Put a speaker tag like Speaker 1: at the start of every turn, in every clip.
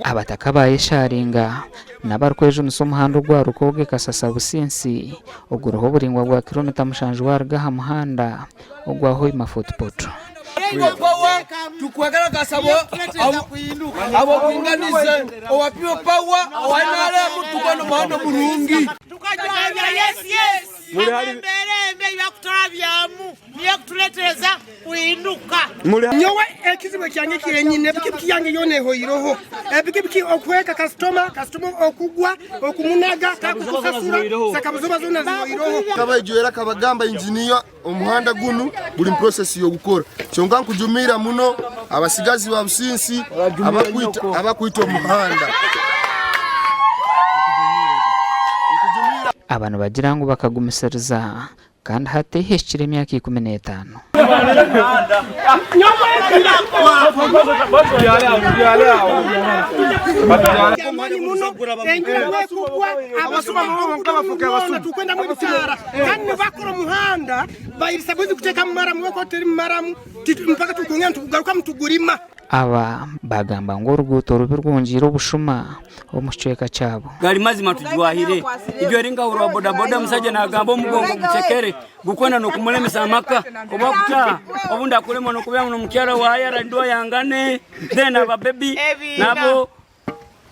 Speaker 1: Abataka ba Yesharinga n'abarikwejunisa omuhanda ogwa Rukooge Kasasa Businsi oguriho oburaingwa bwa kiromita mushanju waruga aha muhanda ogwa Hoima Fort Portal.
Speaker 2: Tukwagala kasabo abo bwinganize owa People Power owa NRM tukwenda omuhanda omurungi.
Speaker 3: Tukajwabya yes yes ahabw'embeera embi ei bakuturabyamu niyo ekutureetereza kuhinduka.
Speaker 4: Nyowe ekizibu ekyange kyenyine epikipiki yange yoona ehoireho epikipiki okuhweka kasitoma kasitoma okugwa okumunaga takukusasura sakabuzoba zoona zihoireho.
Speaker 5: Kabaijwera akabagamba engineer omuhanda gunu guri mu process yokukora kyonka nkujumiira muno abasigazi ba Businsi abakwita omuhanda.
Speaker 1: Aba nibagira ngu bakagumisiriza kandi hati ehikire emyaka 15.
Speaker 4: Amaani muno enjura bwekugwa abasuma tukwendamu ebitaara kandi nibakora omuhanda bairisa bwizi kuteekamu maramu weko terimu maramu mpaka tukwongera nitugugarukamu tugurima.
Speaker 1: Aba baagamba ngu oruguuto rubi rwongyeire obushuma omu kicweka kyabo.
Speaker 6: Gari mazima tujwahire ibyo eri nka orwa bodaboda omusaija nagamba omugongo gucekere gukwenda nokumulemesa amaka obu akutaha obundi akuremwa nokubeera nomukyara waye ararindwa ayangane then ababebi nabo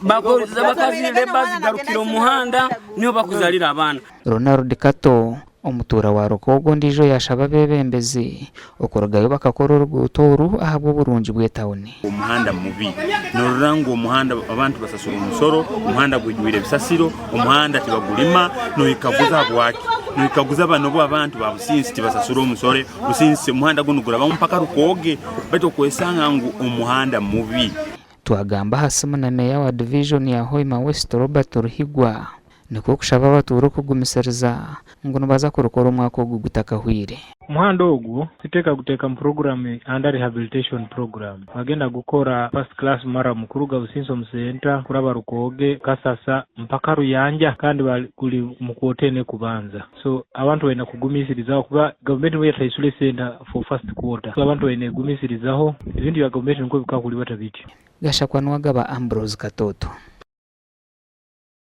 Speaker 6: bakozesa abakazi labour zigarukire omu muhanda niho bakuzarira abaana.
Speaker 1: Ronald Kato, omutuura wa Rukoogo ondiijo yaashaba abeebembezi okurugayo bakakora oruguuto oru ahabw'oburungi bw'etauni.
Speaker 7: Omuhanda mubi. Norora ngu omuhanda abantu basasura omusoro, omuhanda gwijwire ebisasiro, omuhanda tibagulima, noyekaguza habwaki? Noyekaguza banu bo abantu ba Businsi tibasasura omusoro, Businsi omuhanda gunu gurabamu mpaka Rukooge, baitu okwesanga ngu omuhanda mubi.
Speaker 1: Twagamba aha simu na Meeya wa divijoni ya Hoima West Robert Ruhigwa nikwo kushaba abatuura okugumisiriza ngu nibaza kurukora omwaka ogu gutakahwire.
Speaker 8: Omuhanda ogwo siteeka guteeka mu puroguramu under rehabilitation program. Bagenda gukora first class murram kuruga Businso omu center kuraba Rukooge, Kasasa mpaka Ruyanja kandi guri mu kwota ena ekubanza. So abantu baine kugumisirizaho kuba gavumenti nibo yataisura esente for first quarter so abantu baine kugumisirizaho ebintu bya gavumenti nikwo bikakuribata bityo.
Speaker 1: Gashakwa Nuwagaba Ambrose Katoto.